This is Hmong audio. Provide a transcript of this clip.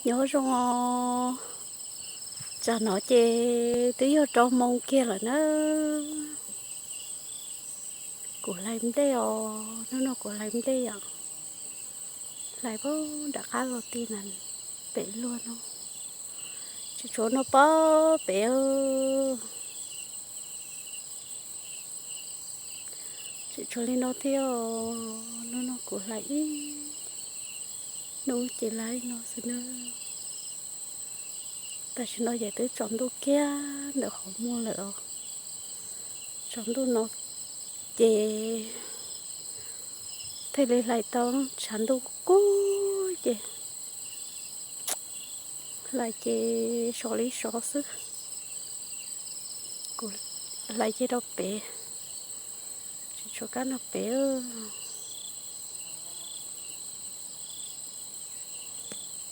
Nyob zoo os, tsam no ces twb yog rau moo kiag lawm na. Kuv hlais nplej os, hnub no kuv hlais nplej yom. Hlais pab nram qab los ti na, pem luag no, tsis tshuav no pab pem. Tseem tshuav li no thiab os, hnub no kuv hlais ib hnub ces hlais li no xwb na. Tam sim no ces twb tsaus ntuj kiag ntawm qhov muag lawm os. Tsaus ntuj no ces thiaj li hlais tau, tshav ntuj kub ces hlais ces sov li sov xwb. Kuv hlais ces rau pem, tsis tshuav kab no pem.